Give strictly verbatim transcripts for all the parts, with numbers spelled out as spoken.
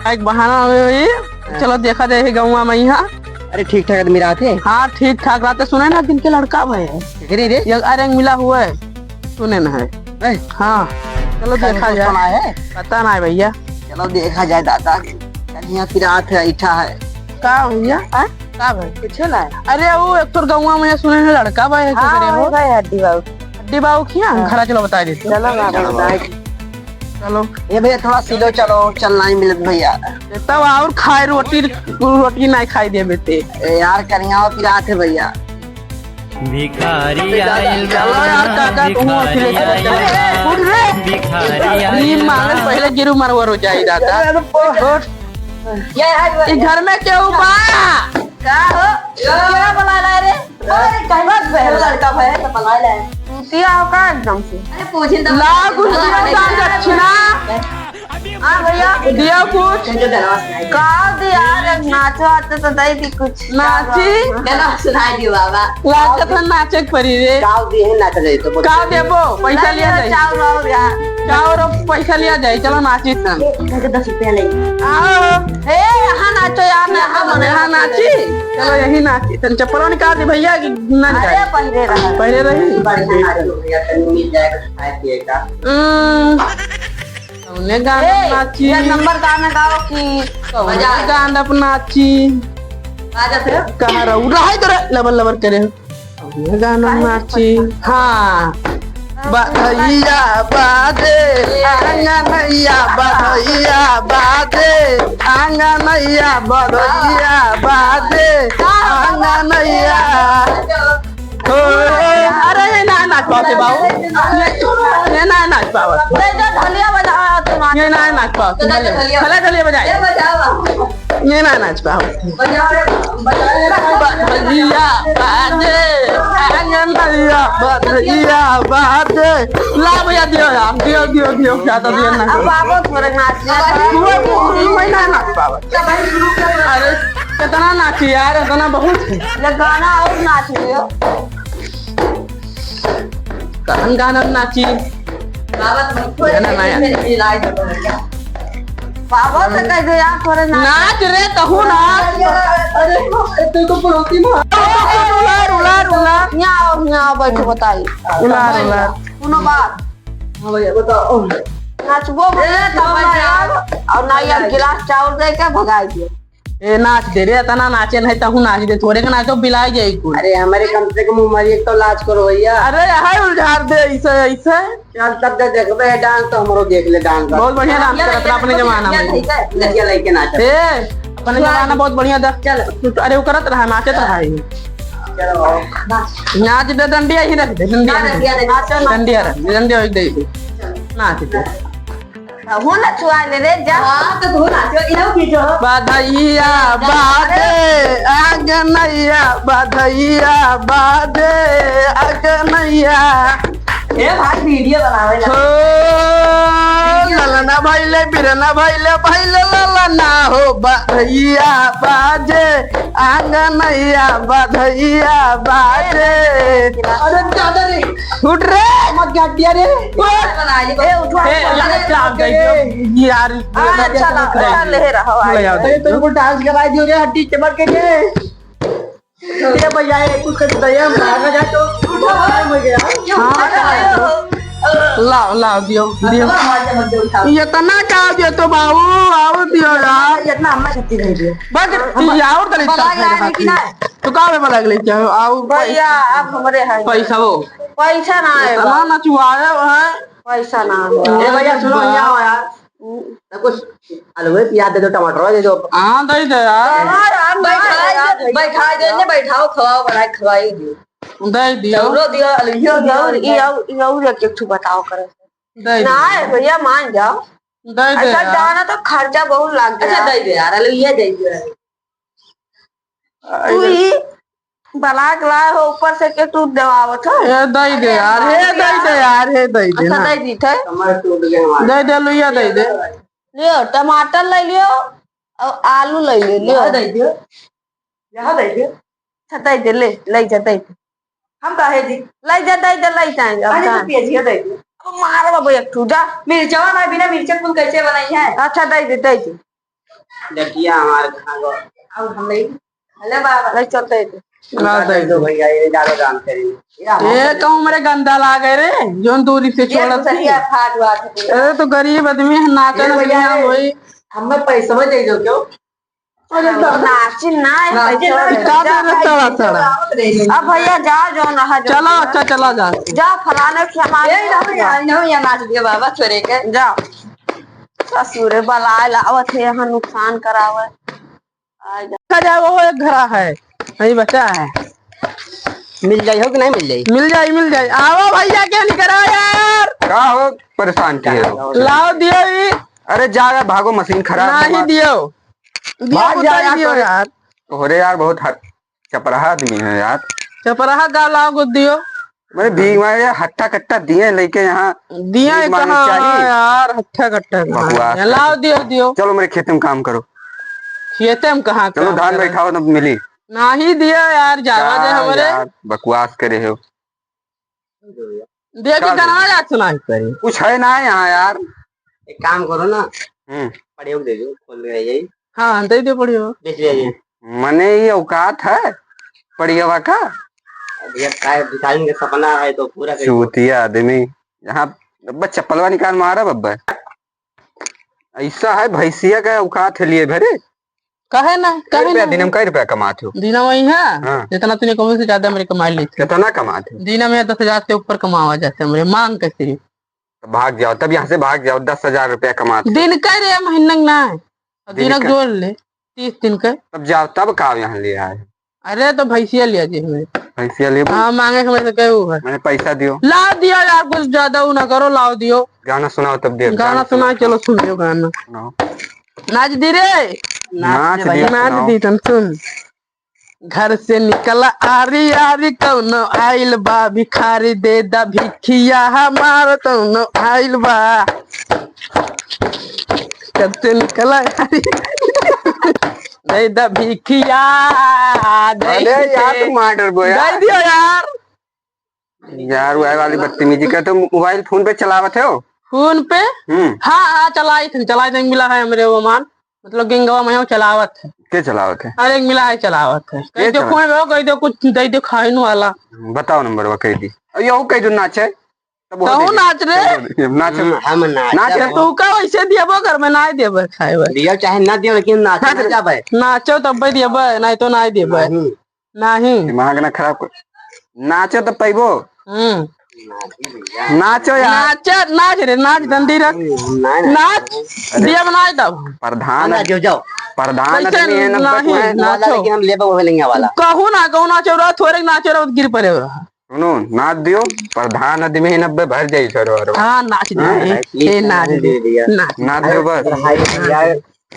एक बहाना होई, होई। हाँ। चलो देखा जाए गौवा में यहाँ। अरे ठीक ठाक आदमी रहते। हाँ, ठीक ठाक रहते। सुने ना, दिन के लड़का भए है। केकरे रे? ये अरे मिला हुआ है, सुने ना है। हैं? हाँ, चलो देखा जाए। पता ना है भैया। चलो देखा जाए दादा, कनिया पिरात है, ऐठा है। का भैया? हाँ? का भाई? कुछ ना है। अरे वो एक ठो गौवा में सुने ना लड़का भए है, हाँ, केकरे हो? भाई, हड्डी बाबू। हड्डी बाबू किया? हाँ। घरा चलो बताइ देते। चलो बाबा, बताइ दे। चलो। ए भैया, थोड़ा सिलो चलो, चल नाहीं मिलत भैया। ए, तब और खाए रोटी, रोटी नाहीं खाई देबे ते। ए यार, कनिया पिरात है भैया। भिखारी आइल बा, चलो यार, काका, तुम भिखारी अकेले आइल बा, बा, भिखारी आइल नीम मांगल बा। पहले गिरु मरवर हो जाई दादा। अरे, अरे, ये है, ये घर में केहू बा? का हो? केकरा बुलाए लाए रे? अरे, कहीं बात बहन लड़का भए तो बुलाए लाए। कुतिया हो का एकदम से? अरे, पूछिन तो। ला, कुछ दिया दान दक्षिणा। हाँ भैया। दिया कुछ? का दिया रे, नाचो आते तो दे दी कुछ। नाची? गाना सुनाई दियो बाबा। लागत है नाचे के परी रे। गाओ दिए है, नाच रहे तो बोल। गाओ देबो, पैसा लिया जाए। चाउर और यार। चाउर और पैसा लिया जाए, चलो नाची। ए, इधर के दस रुपया ले। आओ। ए, यहाँ नाचो यार, नाचो, यहाँ नाची। चलो यही नाची। तन चप्पलो निकाल दे भैया कि ना निकाल? अरे, पहले रहा। पहले रही? बढ़िया नाचो भैया, तनी मिल जाए कुछ खाए पिए का। हम्म। कौने गाना ए, नाची? ये नंबर गाना गाओ कि कौने बजा। गाना पर नाची? बाजा फिर। कहाँ रहू? रहाई तो रे, लबर लबर करे। कौने गाना काहे नाची? पता? हाँ। बधैया बाजे, आंगनैया बधैया बाजे, आंगनैया बधैया बाजे, आंगनैया। ओ, अरे, ये ना नाच पावत है बाबू। ये, ये ना नाच पावत। ले जा, ढोलिया बजावा तू, नाच। ये ना नाच पावत। तो जा, ढोलिया। चला, ढोलिया बजाए। ये बजावा। ये ना नाच पावत। बजाओ रे, बजाओ रे। बधैया बाजे, आंगनैया बधैया बाजे। ला भैया, दियो यार, दियो, दियो, दियो, ज्यादा दियो ना। अब बाबू थोड़े नाच ले। तू, तू, तू, मैं ना नाच पावत। अरे, कितना नाची यार, इतना बहुत है। ले गाना और नाच लियो। कौन गाना नाची? बाबा, तुम थोड़े गाना नया। मेरे लिए लाए दो भैया। बाबा से कह दो यार, थोड़े नाच। नाच रे, कहू ना। अरे, तू तो पड़ोसी में। उलार, उलार, उलार। यहाँ आओ, यहाँ आओ, बैठो, बताइए। उलार, उलार। सुनो बात। हाँ भैया, बताओ। नाचबो भैया, ए, तब ना यार। और ना यार, गिलास चाउर दे के भगाई दियो। ए, नाच दे रे, इतना नाचे नहीं, तहू नाच दे, थोड़े के नाचो, बिलाई जाई कुल। अरे, हमारे कम से कम उम्र एक तो लाज करो भैया। अरे, यहाँ उलझार दे, ऐसे, ऐसे। यार, तब दे देखबे है डांस, तो हमरो देख ले डांस। बहुत बढ़िया डांस करत रहा अपने जमाना में। लड़किया लड़के नाचत। ए, अपने जमाना बहुत बढ़िया था। चल। तू तो, अरे, वो करत रहा, नाचत रहा ही। चलो, आओ। नाच दे, डंडिया ही रख दे, डंडिया ही रख दे। डंडिया रख दे, डंडिया रख दे। नाच दे। हो ना चुआ ले रे, जा। हाँ, तो धो ना, जो इधर की जो। बधैया बाजे, आंगनैया बधैया बाजे, आंगनैया। ए भाई, वीडियो बनावे ला। हो, ललना भैले, बिरना भैले, भैले ललना हो, बधैया बाजे, आंगनैया बधैया बाजे। अरे दादा रे। उठ रे। मत गाटिया रे। उठ। ए, उठवा। ए, लगे चाप दे दो। यार, हाँ, अच्छा ला, अच्छा ले रहा हो, ले आओ। अरे, तेरे को डांस कराई दियो रे, हड्डी चमक के रे। ए भैया, ए, कुछ कर दे, हम भागा जा तो। उठो। टाइम हो गया। हाँ, लाओ, लाओ, दियो, दियो। ये तना का दियो तो बाबू, आओ दियो यार। इतना हमें शक्ति नहीं दियो। बस, ये और दलित का है कि ना? तो का में बलग लेके आओ, आओ। भैया, आप हमरे हैं। पैसा हो। पैसा ना है तना बा। नचवाए है। पैसा ना है। ए भैया, सुनो, यहाँ आओ यार। तो कुछ आलू पियाज दे दो, टमाटर दे दो। हाँ, दे दे यार। हाँ, यार, बैठा दे, बैठा दे, ने बैठाओ, खवाओ, बनाए, खवाई दियो। दे दियो। चाउरो दियो, अलुइयो दियो। और ये और, ये और एक, एक ठो बताओ करे। दे ना दियो। है भैया, मान जाओ। दे दे अच्छा, यार। जाना तो खर्चा बहुत लग गया। अच्छा, दे दे यार, अलुइया दे दियो। तू ही ब्लाक लाए हो, ऊपर से के तू देवावत हो। हे दई दे यार, हे दई दे यार, हे दई दे अच्छा, ना। दे दी थे। कमर टूट गया हमारा। दे दे, लुइया दे दे। लियो, टमाटर ले लियो और आलू ले लियो, लियो। यहाँ दे दियो, यहाँ दे दियो। अच्छा, दे दे, ले, ले जा, दे दे। हम काहे दी? ले जा, दे दे, ले जाएंगे, अब अरे, तो कहाँ? पियजिया दे दियो। अब मार बाबू एक ठू, जा। मिर्चवा ना, बिना मिर्चा कुल कैसे बनाई है? अच्छा, दे दे, दे दे। लड़किया हमार कहाँ गो? अब हम नहीं। अरे बाबा, नहीं चलते थे। ना दे दो भैया, ये ज्यादा दान करेंगे। ये हम ए, तो हमरे गंदा लागे रे, जोन दूरी से ये छोड़त गुजरिया है। फाट हुआ था। अरे, तो गरीब आदमी है, नाचन ये भैया, आदमी है, ये वही। हमें पैसा दे दो क्यों? अरे, तो नाची ना है, नाची पैसा ना दे है। दो। का दे रहे तड़ा, तड़ा? अब भैया, जाओ, जो ना है, जो चलो, ना। अच्छा, चला जा। जा, फलाने के सामान ये ले ना, आओ। ये ना, ये नाच दियो बाबा, छोरे के। जा। ससुरे बलाए लावत है, यहाँ नुकसान करावे। आ जा। खा जाओ, वो एक घरा है, वही बचा है। मिल जाई हो कि नहीं मिल जाई? मिल जाई, मिल जाई। आवा भैया, के निकरा यार। का हो, परेशान किए हो? लाओ दियो ई। अरे जा यार, भागो, मशीन खराब है नहीं हमार। दियो। दियो, भाग जा बुताई यार, दियो तोरे, यार। तोहरे यार बहुत हट-, चपराहा आदमी है यार। चपराहा का लाओ को दियो। मेरे भीख मांगे, हट्टा कट्टा दिए लेके यहाँ दिए भीख मांगने कहाँ चाहिए। है यार, हट्टा कट्टा कहाँ बकवास है? लाओ, करके। दियो, दियो। चलो मेरे खेते में काम करो। खेते में कहाँ चलो काम धान करो? बैठाओ, तब मिली। नहीं दियो यार, जावा दे का हमरे। यार, बकवास करे हो। दे के का गाना दे? याद सुनाई करी। कुछ है ना यहाँ यार। एक काम करो ना, हम्म। पड़ियो दे दो, खोल ले जाइए। हाँ, दे दो पड़ियो। बेच ले जाइए। मने ये औकात है पड़ियवा का? भैया, काय भिखारी का सपना है तो पूरा करिए। चूतिया आदमी, यहाँ बब्बा चप्पलवा निकाल मारा बब्बा। ऐसा है भैंसिया का औकात है लिए भरे। कहे ना, कई कहे रुपया ना। दिन में कई रुपया कमात हो? दिन में ही है, हाँ। जितना तूने कमाई से ज्यादा मेरे कमाई लेते। कितना कमात हो? दिन में दस हजार से ऊपर कमावा जाते मेरे, मांग के सिर्फ। तो भाग जाओ, तब यहाँ से भाग जाओ, दस हजार रुपया कमात हो। दिन का रे, महीना का ना है। और दिन दिन का का? जोड़ ले, तीस दिन का। तब जाओ, तब का यहाँ ले आए? अरे तो भैंसिया लिया जी हमें। भैंसिया लेबो? हाँ, मांगे के हमें से कहे हुआ है। मैंने पैसा दियो। लाओ दियो यार, कुछ ज्यादा वो ना करो, लाओ दियो। गाना सुनाओ तब दे। गाना सुनाओ, चलो सुन लियो गाना। सुनाओ। नाच दी रे। नाच नाच दे दी, भैया। नाच सुनाओ। दी तन सुन। घर से निकला आरी आरी, कौनो आइल बा भिखारी, दे दा भिखिया हमार कौनो आइल बा। घर से निकला आरी, दे दा भिखिया, दे अरे यार, दे। तू मार डरबो यार। दे दियो यार। यार, वही वाली बदतमीजी करते हो। मोबाइल फोन पे चलावत हो? फोन पे? हम्म। हाँ, हाँ, चलाई थे, चलाई थे, मिला है हमरे वो मान, मतलब, गैंगवा में वो चलावत है। के चलावत है? अरे, एक मिला है, चलावत है। के कह दो चलावत? फोन पे, कह दो कुछ दे दो खाइन वाला। बताओ नंबर वो कह दी। और यहू कह दो नाचे। तब वो कहू दे दे। नाच रे। नाच। हम्म, हम नाच। नाच रे। तू का वैसे दियबो घर में, नाई देबे खाए बे। दियो चाहे ना दियो, लेकिन नाच नाच ना रे। जाबे। नाचो तब दियबे, नहीं तो नाई देबे। नहीं। नहीं। दिमाग ना खराब कर। नाचो तो पैबो। हम्म। नाचो यार। नाच, नाच रे, नाच, डंडी रख। नहीं, नहीं, नहीं। नाच, अरे। दिया बनाए तब। प्रधान, ना, जो जाओ। प्रधान कैसे आदमी है ना, नहीं, बस मैं नाचो। वाला, लेकिन हम लेबे वो लेंगे वाला। कहू ना, कहू नाचो रहा, थोड़े नाचो रहा, गिर पड़े रहा। सुनो, नाच दियो, प्रधान आदमी है ना, बे भर जाई सर और। हाँ, नाच दे, हाँ, ए, नाच ए, नाच दे दे, दिया। नाच। नाच दियो बस। अरे हाय यार,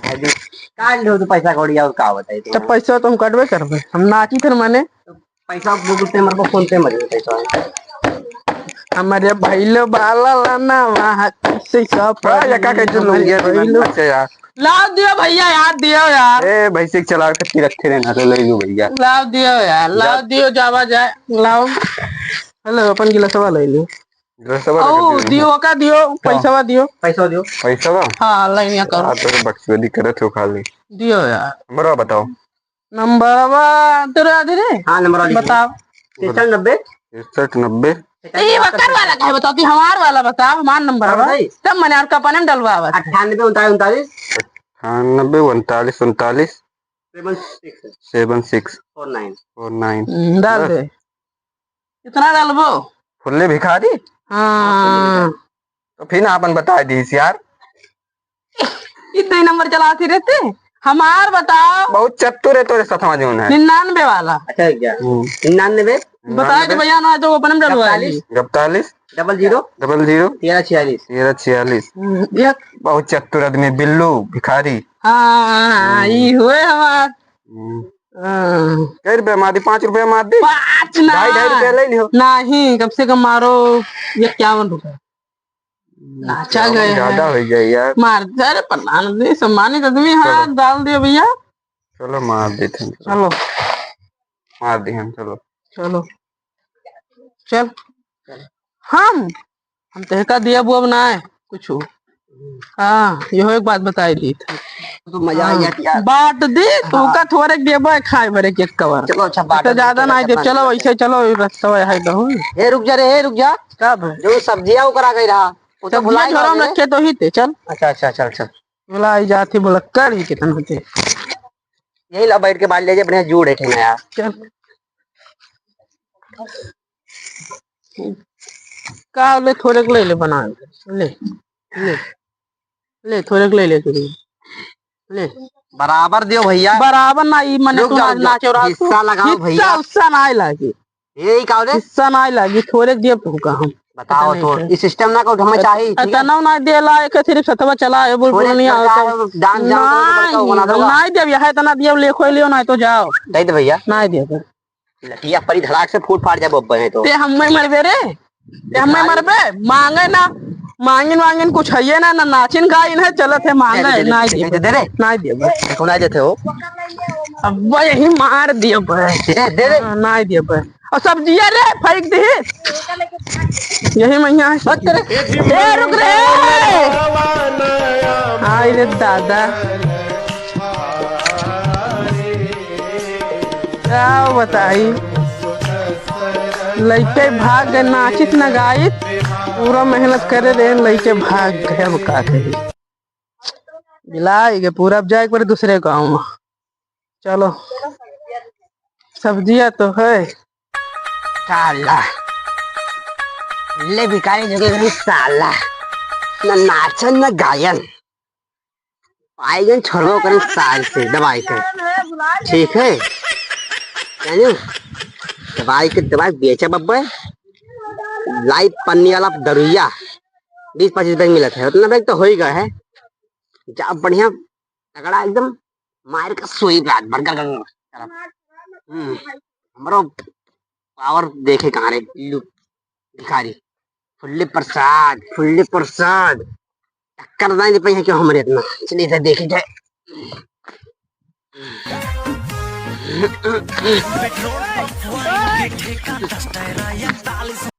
हाय दे। काट लो तो पैसा कौड़ी और का बताई तो तुम? पैसा तो हम कटबे करबे, हम नाची फिर माने। पैसा Google Pay मरबो, PhonePe मरबो पैसा। हमारे भैलो बाला लाना वहाँ कैसे सब हाँ, ये का कहे जो हमारे लुंगिया भैलो। अच्छा यार। लाओ दियो भैया यार, दियो यार। ए, भैंसी के चलावे खातिर रखे रहे ना, तो ले लो भैया। लाओ दियो यार, लाओ जा। दियो, जावा जाए, लाओ। हेलो, अपन गिलासवा ले लो। गिलासवा रख ओ, दियो। दियो का दियो, क्या? पैसावा दियो। पैसा दियो। पैसावा? हाँ, लाइन या करो। यार, तो बकचोदी करत हो खाली। दियो यार। नंबरवा बताओ। नंबरवा तोरा दे रे। हाँ, नंबरवा लिखो। बताओ। तिरसठ नब्बे। तिरसठ नब्बे। ए, वकर वाला काहे बताओ, कि हमार वाला बताओ, हमार नंबर हाँ, बा। बताई। तब मैंने आपका अपने में डलवावत है। अट्ठानबे उनतालीस उनतालीस। अट्ठानबे उनतालीस उनतालीस। Seven six। Seven six। Four nine। Four nine। हम्म, डाल बस। दे। कितना डालबो? फुल्ले भिखारी? हाँ। तो फिर ना अपन बता दीस यार। इतने नंबर चलाती रहते। हमार बताओ। बहुत चतुर है तोरे सतवा जौन है। निन्यानवे वाला। अच्छा, क्या? हम्म। निन्यानवे? बताए तो निन्यानवे। भैया ना तो अपन में डलवा इकतालीस। ली। इकतालीस। Double zero। Double zero। तेरह छियालीस। तेरह छियालीस। हम्म, एक। बहुत चतुर आदमी, बिल्लू भिखारी। हाँ, हाँ, हाँ, हम्म। ई हुए हमार। हम्म। हाँ। कै रुपया मार दी? पाँच रुपया मार दी? पाँच ना। ढाई, ढाई रुपया ले लियो। नहीं, कम से कम मारो इक्यावन रुपया। नाचा गए ज्यादा है। हो जाए यार। मार दे, अरे प्रधान जी, सम्मानित आदमी है, चलो। डाल दियो भैया। चलो मार देते हैं, चलो। चलो। मार दिए हम, चलो। चलो। चल। हम, हम तहका दिया बुआ बनाए कुछ। हाँ, यहो एक बात बताई दी था। तो मजा आ हाँ। गया यार। बाँट दी, तू हाँ। का थोड़े देबे खाए बरे के एक कवर। चलो, अच्छा, बाँट तो दे, ज्यादा चलो, नहीं दे, अच्छा, चलो, बाँट वैसे चलो, रस्ता है दहु। हे, रुक जा रे, हे, रुक जा। का भाई? जो सब्जियाँ ओकरा गई रहा, वो तो सब्जियाँ भुलाई झोरा में जाओगे। रखे तो ही थे, चल। अच्छा, अच्छा, चल, चल। भुलाई जाती, भुलक्कड़ ही कितना होते। यही ला बैठ के बाँट ले जे, बढ़िया जूड़ है ठेना यार। चल। का ले, थोड़े के ले ले बना ले। ले, ले। ले, थोड़े के ले ले तू। ले। बराबर दियो भैया। बराबर ना, ई मने रुक तू जाओ, ना, रुक जाओ। नाचो रात हिस्सा को। लगाओ हिस्सा भैया। उस्सा ना लागी। ये ही का रे? हिस्सा ना लागी, थोड़े के दियो तू का हम। बताओ पता तो, नहीं ई सिस्टम ना को हमें चाहिए, ठीक है? इतना ना दे ला, एक सिर्फ सतवा चला है, बोल थोड़े बोल नहीं के आओ तो। बड़का डांस जाओ तो बड़का नहीं, बना दो। नहीं देब, यह इतना दियो, ले खोई लियो, नहीं तो जाओ। दे दे भैया। नहीं देब। लठिया परी धड़ाक से फूट फाट जाबो अब्बे है तो। ते हम्मे मरबे रे, ते हम्मे मरबे, मांगे ना, मांगिन वांगिन कुछ है ना, ना नाचिन गाइन है, चलत है मांगे, दे, दे, दे, नाई दे, दे, दे, दे, दे। नाई देबे। देखो ना देते हो। अब्बे यही मार दियो बे। दे, दे, दे। हाँ, नाई दियो बे। और सब्जिया रे, फेंक दे। यही मैया है। बस तेरे। ए, रुक रे। आई रे दादा। का बताई, लइके भाग गए, नाचित न गाइत, पूरा मेहनत करे रहे, लइके भाग गए। अब का कही, बिलाई गए पूरा। अब जाए के पड़े दूसरे गाँव में। चलो, सब्जिया तो है। साला, ले भिखारी जो के करी साला, न नाचन न गायन। पाई गन छोड़बो करन साल से दबाई के। ठीक है? जानियो? दबाई के, दबाई बेचे बब्बे। लाई पन्नी वाला दरुइया। बीस पच्चीस बैग मिलत है। उतना बैग तो हो ही गया है। जा बढ़िया तगड़ा एकदम मार का सोई रात भर। हम्म, हमरो पावर देखे कहाँ रे लू भिखारी। फुल्ली प्रसाद, फुल्ली प्रसाद। टक्कर नहीं दे पाई है क्यों हमरे इतना? चलिए इधर देखे जाए।